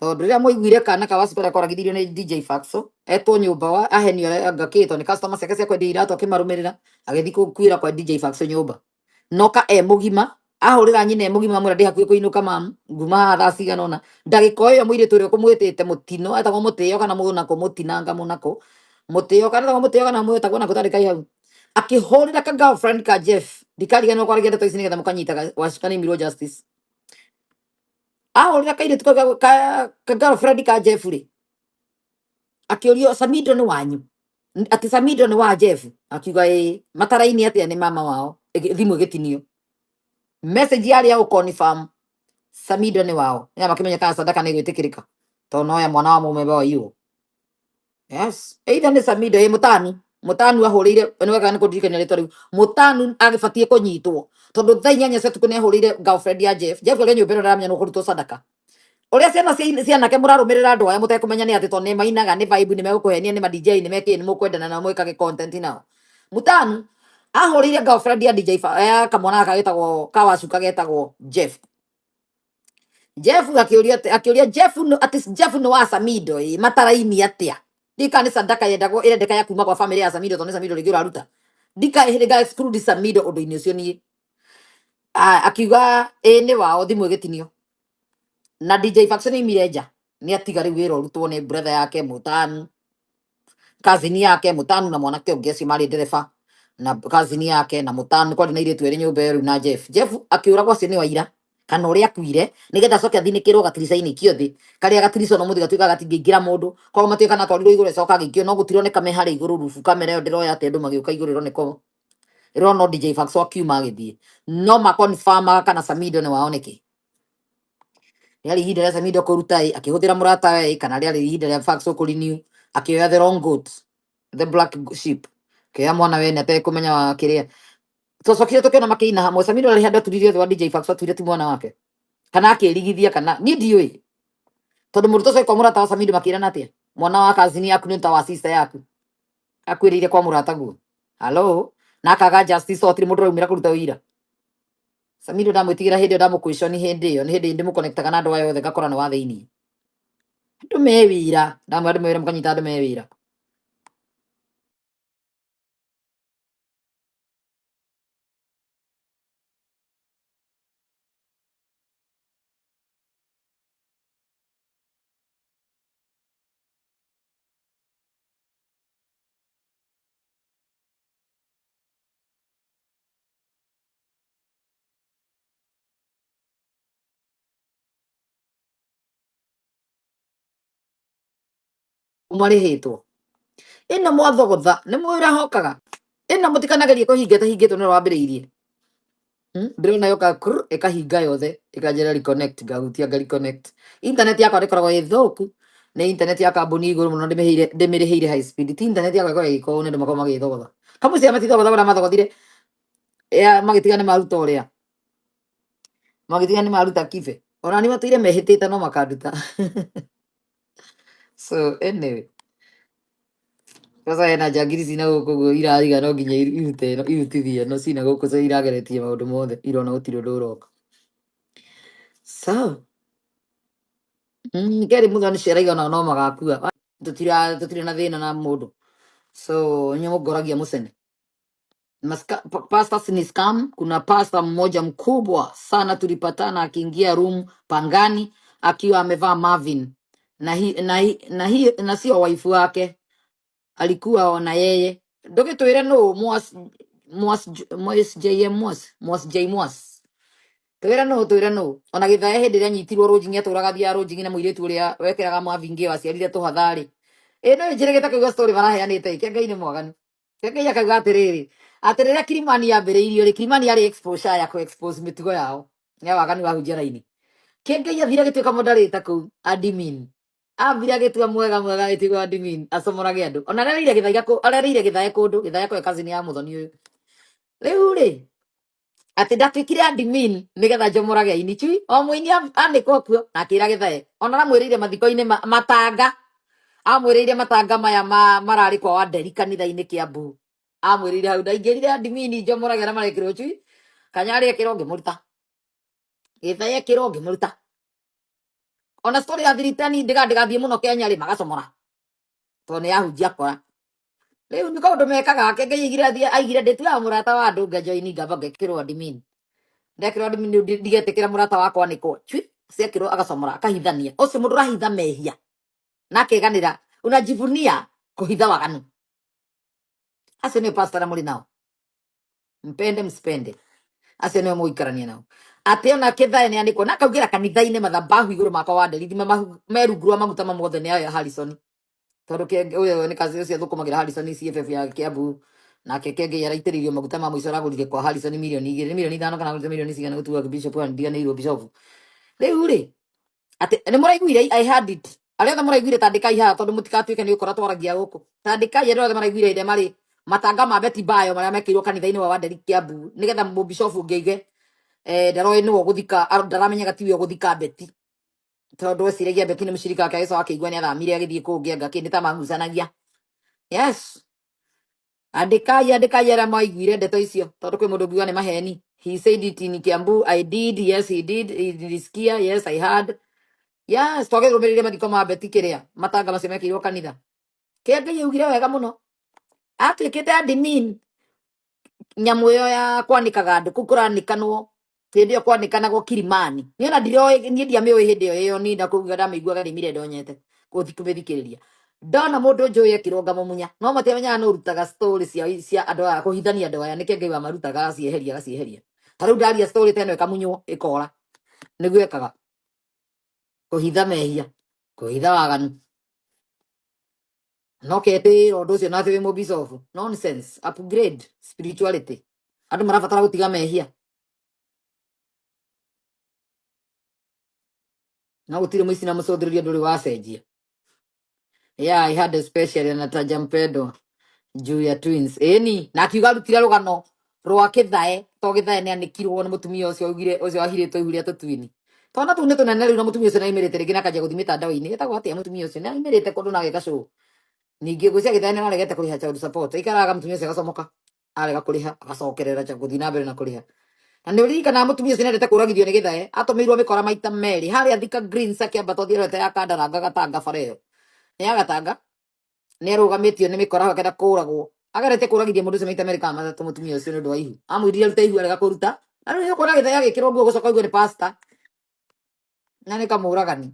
Tondũ rĩrĩa mwaiguire kana ka Wacuka ũrĩa koragithirio nĩ DJ Faxo, etwo nyũmba wa ahenio ngakĩtwo nĩ customer ciake cia kwendia iratũ akĩmarũmĩrĩra, agĩthiĩ gũkuĩra kwa DJ Faxo nyũmba. Noka e mũgima, ahũrĩra nyina e mũgima amwĩra ndĩ hakuhĩ kũinũka mamu, nguma haha thaa cigana ũna. Ndagĩka o ĩyo mũirĩtu ũrĩa ũkũmwĩtĩte mũtino, etagwo mũtĩo kana mũnakũ, mũtinanga mũnakũ, mũtĩo kana etagwo mũtĩo kana mwĩtagwo nakũ tarĩ kai hau. Akĩhũrĩra ka girlfriend ka Jeff, ndikariganĩrwo kwaragia ndeto ici nĩgetha mũkanyitaga Wacuka nĩaimirwo justice. Ahũrĩra kairĩtu kau ka girlfriend ka Jeff rĩ, akĩũrio Samido nĩ wanyu, atĩ Samido nĩ wa Jeff, akiuga ĩĩ, mataraini atĩa nĩ mama wao. Thimũ ĩgĩtinio, message yarĩ ya gũconfirm Samido nĩ wao, nĩgetha makĩmenye kana sadaka nĩ ĩgwĩtĩkĩrĩka tondũ no ya mwana wa mũmemba wa iũ. Yes, either nĩ Samido ĩ mũtanu, mũtanu ahũrĩire nĩ wega nĩ kũndirikania rĩtwa rĩu, mũtanu agĩbatiĩ kũnyitwo tondũ thaa 8 cia ũtukũ nĩ ahũrĩire girlfriend ya Jeff. Jeff arĩ nyũmba ĩno ndaramenya nũ kũrutwo sadaka. Ũrĩa ciana cia cianake mũrarũmĩrĩra andũ aya mũtekũmenya nĩ atĩ tondũ nĩ mainaga, nĩ vibe, nĩ megũkũhenia, nĩ ma DJ, nĩ mekĩ, nĩ mũkwendana nao mwĩkage content nao. Mũtanu ahũrĩire girlfriend ya DJ ya kamwana gaka getagwo Kawacuka getagwo Jeff. Jeff akĩũria akĩũria Jeff atĩ Jeff nĩ wa Samido ĩ mataraini atĩa, ndika nĩ sadaka yendagwo ĩrendeka ya kuma kwa family ya Samido tondũ nĩ Samido rĩngĩ ũraruta, ndika hĩndĩ exclude Samido ũndũ-inĩ ũcio niĩ. Ah, akiuga ĩ nĩ wao, thimũ ĩgĩtinio na DJ Faxon aimire nja nĩ atiga rĩu wĩra ũrutwo nĩ brother yake Mũtanu, cousin yake Mũtanu na mwanake ũngĩ acio marĩ ndereba na cousin yake na Mũtanu, kwarĩ na airĩtu erĩ nyũmba ĩyo rĩu na Jeff. Jeff akĩũragwo acio nĩ waira kana ũrĩa akuire nĩgetha acoke athinĩkĩrwo gatirica-inĩ ikio thĩ karĩa gatirica no mũthĩ gatuĩka gatingĩingĩra mũndũ, koguo matuĩka kana atwarirwo igũrũ acoka agĩikio, no gũtironeka me harĩa igũrũ rubu, kamera ĩyo ndĩroya atĩ andũ magĩũka igũrũ ĩroneka ĩrona no DJ Faxo akiuma agĩthiĩ, no ma confirm kana Samido nĩ wao nĩkĩ. Rĩarĩ ihinda rĩa Samido kũruta ĩ akĩhũthĩra mũrata we ĩ kana rĩarĩ ihinda rĩa Faxo kũrenew akĩoya the wrong goat, the black sheep, akĩoya mwana wene atekũmenya wa kĩrĩa. Twacokire tũkĩona makĩina hamwe. Samido arĩ handũ aturirie thĩ wa DJ Faxo atuire ti mwana wake kana akĩrigithia kana niĩ ndiũĩ, tondũ mũrutwo ũcio kwa mũrata wa Samido makĩrana atĩa, mwana wa cousin yaku nĩ ta wa sister yaku akwĩrĩire kwa mũrataguo hello, na akaga justice o hatirĩ mũndũ ũraumĩra kũruta ũira. Samido ndamwĩtigĩra hĩndĩ ĩyo, ndamũkwĩconi hĩndĩ ĩyo nĩ hĩndĩ ndĩmũconnectaga na andũ aya othe ngakora nĩ wa thĩiniĩ, andũ me wĩra, ndamwĩra andũ me wĩra, mũkanyita andũ me wĩra. Marĩhĩtwo ĩno mwathogotha nĩ mũrahokaga ĩno, mũtikanagerie kũhinga ĩtahingĩtwo nĩ wambĩrĩirie. Ndĩrona yoka krr, ĩkahinga yothe ĩkanjĩra reconnect, ngahutia nga reconnect. Internet yakwa ndĩkoragwo ĩ thũku, nĩ internet ya kambuni igũrũ mũno, ndĩmĩrĩhĩire high speed, ti internet yakwa ĩkoragwo ĩgĩkorwo nĩ andũ makoragwo magĩthogotha kamũcia, matithogotha ũrĩa mathogothire ya magĩtiga nĩ maruta, ũrĩa magĩtiga nĩ maruta kibe, ona nĩ matũire mehĩtĩte no makanduta. So anyway, sasa hena njangiri cina gũkũ ũguo irariga no nginya irute ĩno irutithie ĩno cina gũkũ, so irageretie maũndũ mothe irona gũtirĩ ũndũ ũroka. So Kerĩ Mũthoni ciaraiga onao no magakua, tũtira tũtirĩ na thĩna na mũndũ, so inyuĩ mũngoragia mũcene. Pastors ni scam. Kuna pasta mmoja mkubwa sana tulipatana akiingia room Pangani akiwa amevaa Marvin na hi, na hi, na hi, na sio waifu wake, alikuwa na yeye. Ndũgĩtwĩre nũ Mwas Mwas Mwas JM Mwas Mwas J Mwas, twĩre nũ, twĩre nũ. Ona gĩthae hĩndĩ ĩrĩa anyitirwo rũnjingi atũraga thiaga rũnjingi na mũirĩtu ũrĩa wekĩraga Marvin ngĩo aciarire tũhatharĩ ĩ no njĩrĩgĩte kũigua story maraheanĩte ĩ Ngai nĩ mwaganu. Ngai akauga atĩrĩrĩ, atĩ rĩrĩa Kilimani yambĩrĩirio rĩ, Kilimani yarĩ exposure ya kũ expose mĩtugo yao ya waganu wa hunjia raini. Kĩngai athire agĩtuĩka moderator kũu admin, ambire agĩtua mwega mwega, agĩtuĩka admin acomorage andũ, ona arereire gĩthaiga arereire gĩthae kũndũ gĩthae kwa cousin ya mũthoni ũyũ. Rĩu rĩ, atĩ ndatuĩkire admin nĩgetha njomorage aini chui o mũini anĩkwo kuo, na akĩra gĩthae ona aramwĩrĩire mathiko-inĩ matanga, amwĩrĩire matanga maya mararĩ kwa Wanderi kanitha-inĩ Kiambu, amwĩrĩire hau ndaingĩrire admin njomorage arĩa marekĩrwo chui. Kanyarĩ ekĩrwo ngĩmũruta, gĩthae ekĩrwo ngĩmũruta. Ona story ya thiritani ndigathiĩ mũno Kenya rĩ, magacomora tondũ nĩ yahunjia kora. Rĩu nĩ kaũndũ mekaga. Kenge aigire athiĩ aigire ndĩtuaga mũrata wa andũ, ngajoini ngamba ngekĩrwo admin. Ndekĩrwo admin rĩu ndigetĩkĩra mũrata wakwa nĩkwo cui ciekĩrwo, agacomora akahithania. Ũcio mũndũ ũrahitha mehia na akeganĩra, unajivunia kuhitha waganu. Acio nĩo pastor arĩa mũrĩ nao, mpende msipende, acio nĩo mũgũikarania nao. Atĩ ona kĩthae nĩ anĩkwo na akaugĩra kanitha-inĩ mathabahu igũrũ makwa wa nderi thima merungu rwa maguta mamwe mothe nĩ aya Harrison, tondũ ũyũ nĩ kazi ũcio thũkũmagĩra Harrison CFF ya Kiambu, nake Kenge araitĩrĩirio maguta ma mũico aragũrire kwa Harrison 2 mirioni, 5 milioni kana agũrĩte milioni cigana gũtuaga bishop wa ndiganĩirwo bishop. Rĩu rĩ, atĩ nĩ mũraiguire? I had it. Arĩa othe mũraiguire, tandĩkai haha, tondũ mũtikatuĩke nĩ ũkora twaragia gũkũ. Tandĩkai arĩa othe maraiguire hĩndĩ ĩrĩa marĩ matanga ma Betty Bayo marĩa mekĩirwo kanitha-inĩ wa Wanderi Kiambu, nĩgetha mũbishofu ũngĩ aige ndaroĩ nĩwe ũgũthika, ndaramenyaga tiwe ũgũthika Betty, tondũ eciragia Betty nĩ mũcirika wake. Agĩcoka akĩigua nĩ athamire agĩthiĩ kũngĩ, anga kĩndĩ ta magucanagia. Yes, andĩkai, andĩkai arĩa maiguire ndeto icio, tondũ kwĩ mũndũ ũngiuga nĩ maheni. He said it in Kiambu. I did. Yes, he did. Nilisikia. Yes, I heard. Yes, twagĩrũmĩrĩire mathiko ma Betty, kĩrĩa matanga macio mekĩirwo kanitha. Kĩrĩa Ngai augire wega mũno, atuĩkĩte admin nyamũ ĩyo ya kwanĩkaga andũ kũu kũranĩkanwo hĩndĩ ĩyo kwanĩkanagwo Kilimani. Niĩ ona ndiroĩ, niĩ ndiamĩũĩ hĩndĩ ĩyo ĩyo ni ndakũuga ndamĩiguaga ndĩmire ndonyete gũthi kũmĩthikĩrĩria. Ndona mũndũ njũĩ ekĩrwo ngamũmunya, no matiamenyaga nũ ũrutaga story cia andũ aya kũhithania andũ aya. Nĩkĩo Ngai wamarutaga agacieheria, agacieheria. Ta rĩu ndaria story ta ĩno ĩkamunywo ĩkora. Nĩguo ekaga kũhitha mehia, kũhitha waganu, no ketĩĩra ũndũ ũcio na atĩ wĩ mũbicobu. Nonsense. Upgrade spirituality. Andũ marabatara gũtiga mehia, no gũtirĩ mũici na mũcũthĩrĩria ndũrĩ wacenjia. Yeah, I had a special anataja mpendwa juu ya twins. Ĩni na akiuga arutire rũgano rwa kĩthae, to gĩthae nĩ anĩkirwo nĩ mũtumia ũcio augire ũcio ahirĩtwo ihu rĩa tũtwini. Twana tũu nĩ tũnene rĩu, na mũtumia ũcio nĩ aimĩrĩte rĩngĩ na akanjia gũthiĩ mĩtandao-inĩ. Ĩtagwo atĩa mũtumia ũcio? Nĩ aimĩrĩte kũndũ na ageka show. Ningĩ ngwĩciria gĩthae nĩ aregete kũrĩha child support. Aikaraga mũtumia ũcio agacomoka, arega kũrĩha agacokerera gũthiĩ na mbere na kũrĩha. Na nĩ ũririkanaga mũtumia ũcio nĩendete kũragithio nĩ gĩthae, atũmĩirwo mĩkora maita merĩ harĩa Thika Greens, akĩambata ũthiĩ arorete ya Kandaranga Gatanga, bara ĩyo nĩ ya Gatanga, nĩ arũgamĩtio nĩ mĩkora hau akenda kũragwo. Agerete kũragithia mũndũ ũcio maita merĩ kana matatũ mũtumia ũcio nĩ ũndũ wa ihu. Amwĩrire arute ihu, arega kũruta. Na rĩu nĩũkuona gĩthae agĩkĩrwo nguo gũcoka ũigue nĩ pastor na nĩ kamũragani.